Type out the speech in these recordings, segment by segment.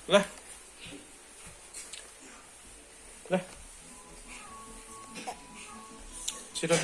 Le. Le. Chira.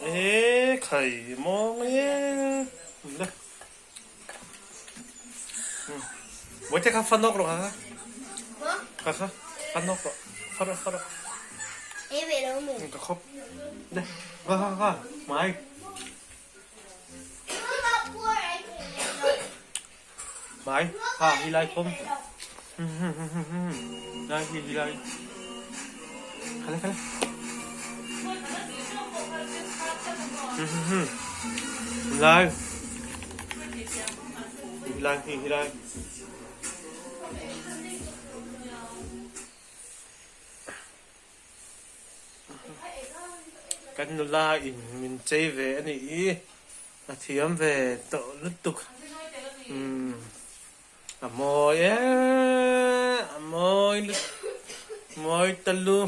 E khai mong e le Bawihte kha fan awk rawh kha kha kha fan awk rawh fa rawh fa rawh ka khawp le va va va mai mai ha hi lai khom lai hi hi lai khale khale lai hi lai hi hi lai Kan nula in min chei ve a nih hi a thiam ve tawh lutuk umm a mawi em a mawi lutuk mawi ta lu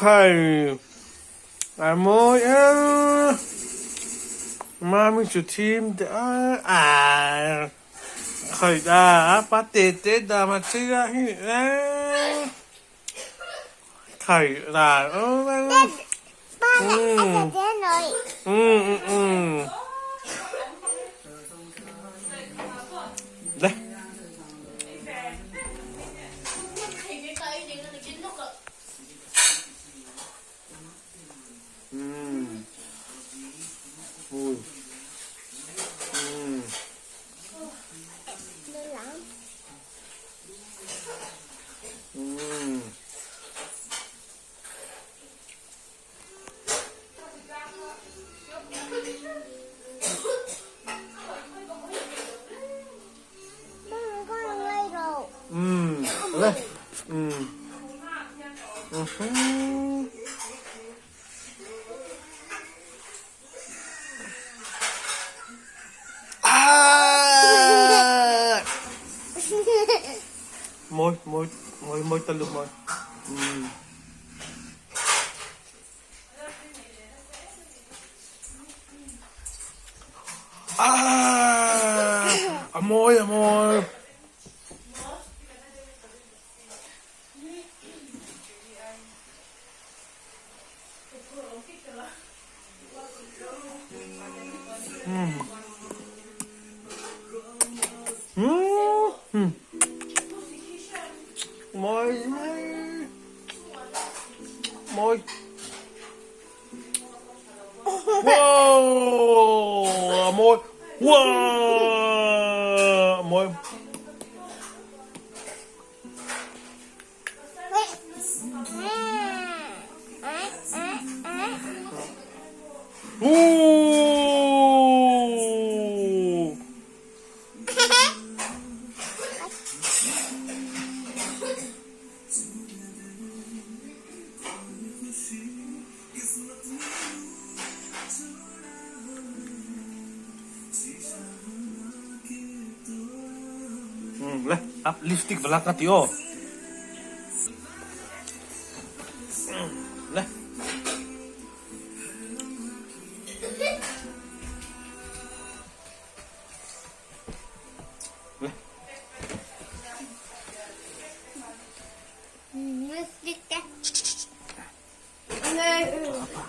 khai a mawi em mami chu thim te a ah khai da pa te te da ma chei a hi khai da um um le. Mawi mawi mawi mawi ta lu mawi. A mawi a mawi. Mawi mawi mawi. Wow a mawi wow a mawi. Um le up lipstick vala ka ti aw. Le. Le. Lipstick te. Um. Um.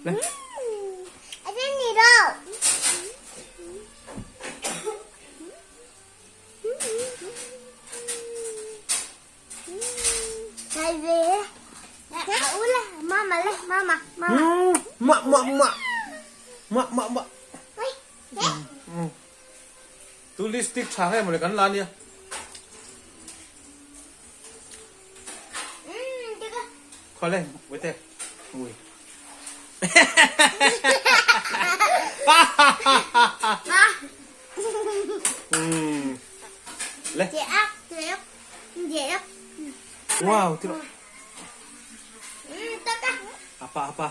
Le. Um. Ma ma ma. Ma ma ma. Um. Tu lipstick tha nge mawle kan la nia. Khawle Bawihte mui. Umm le. Wow ti rawh. Apa apa.